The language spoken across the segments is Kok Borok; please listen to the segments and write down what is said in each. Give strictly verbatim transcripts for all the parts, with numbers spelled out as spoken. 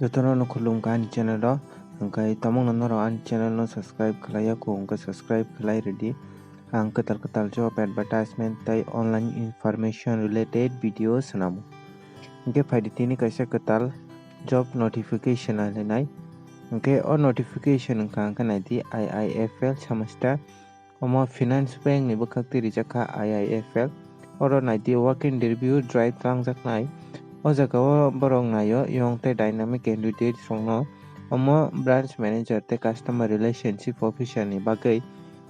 Jotono no khulumkha ani channel o, hwnkhe tamungno norok ani channel no subscribe khlai ya kho, hwnkhe subscribe khlai rwdi. Ang kwtal kwtal job advertisement tei online information related video swnamo. Hwnkhe phaidi tini kaisa kwtal job notification nainai. Hwnkhe o notification wngkha hwnkhe naidi I I F L semester. Omo Finance Bank ni bwkhak twi rijak kha I I F L. Oro naidi work interview drive twlangjaknai. O jaga o borok naio young tei dynamic candidates rokno. Omo branch manager tei customer relationship officer ni bagwi.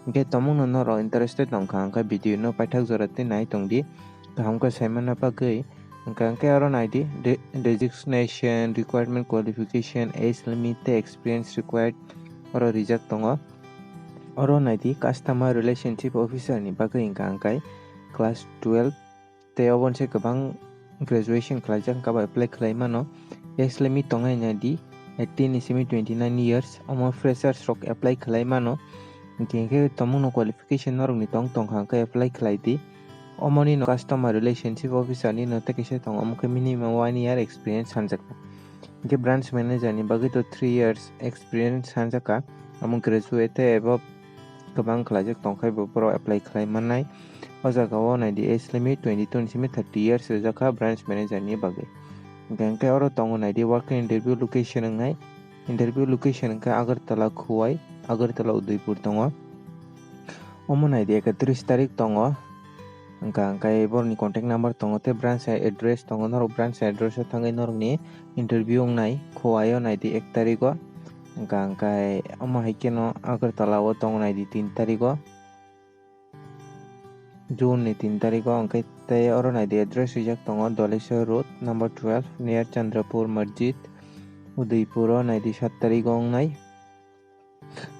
Hwnkhe tamungno norok interested wngkha hwnkhe video no paithak jora tei nai tongdi. Kaham khe saimanna bagwi. Hwnkhe hwnkhe oro naidi de-, designation, requirement, qualification, age limit tei experience required oro rijak tongo. Oro naidi customer relationship officer ni bagwi hwnkha hwnkhe class twelve tei oboni se kwbang graduation khlaijak wngkha bo apply khlai mano. Age limit tongnai naidi eighteen ni simi twenty nine years, omo freshers rok apply khlai mano. Hwnkhe hwnkhe tamungno qualification norokni tong tongkha hwnkhe apply khlai di. Omoni no customer relationship officer ni no tei kaisa tongo, omo khe minimum one year experience sanjakha. Hwnkhe branch manager ni bagwi to three years experience sanjakha, omo graduate tei above kwbang khlaijak tongkhai bo borok apply khlai mannai. O jaga o naidi age limit twenty two ni simi thirty years rijak kha branch manager ni bagwi. Hwnkhe hwnkhe oro tongo naidi work interview location wngnai. Interview location hwnkhe Agartala Khowai, Agartala Udaipur tongo. Omo naidi ekatris tarik tongo. Hwnkha hwnkhe borokni contact number tongo tei branch address tongo. Norok branch address o thangwi norokni interview wngnai Khowai o naidi ek tarigo. Hwnkha hwnkhe omo hai kheno Agartala o tongo naidi tin tarigo. June ni tin tarigo hwnkhe tei oro naidi address rijak tongo Doleswar Road number twelve near Chandrapur Masjid, Udaipur o naidi sat tarigo wngnai.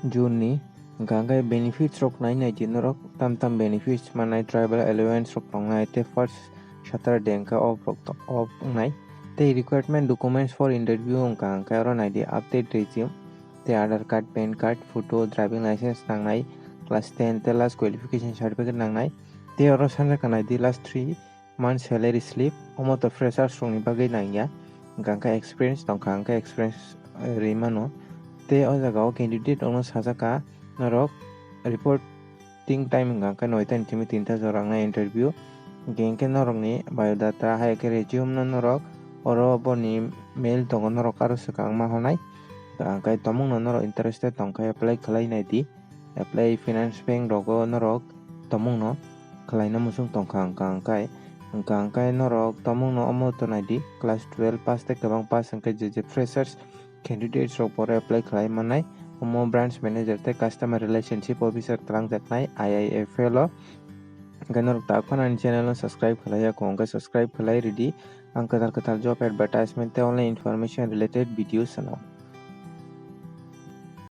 June ni hwnkha hwnkhe benefits rok nai naidi norok tam tam benefits mannai, tribal allowance rok tongnai tei first Saturday hwnkhe off rok to-, off wngnai. Tei requirement documents for interview hwnkha hwnkhe oro naidi update resume tei Aadhaar card, pan card, photo, driving license nangnai, class ten tei last qualification certificate nangnai. Tei oro sanjak naidi last three month salary slip, omo to freshers rokni bagwi nangya, hwnkha hwnkhe experience tongkha hwnkhe experience, eh, rwi mano. Tei o jaga o candidate rokno sajak kha norok reporting time hwnkha hwnkhe noita ni simi tinta jora wngnai interview. Hwnkhe hwnkhe norokni biodata hai khe resume no norok oro boni mail tongo norok aro swkang ma hwnai. Hwnkha hwnkhe tamungno norok interested tongkhe apply khlai naidi. Apply Finance Bank rogo norok tamungno khlaina muchung tongkha hwnkha hwnkhe, hwnkha hwnkhe norok tamungno omo to naidi class twelve pass tei kwbang pass hwnkhe je je freshers candidates rok bo oro apply khlai mannai. Omo branch manager tei customer relationship officer twlangjaknai I I F L o. Hwnkhe norok tak phano ani channel no subscribe khlai ya kho hwnkhe subscribe khlai rwdi. Ang kwtal kwtal job advertisement tei online information related video swnam.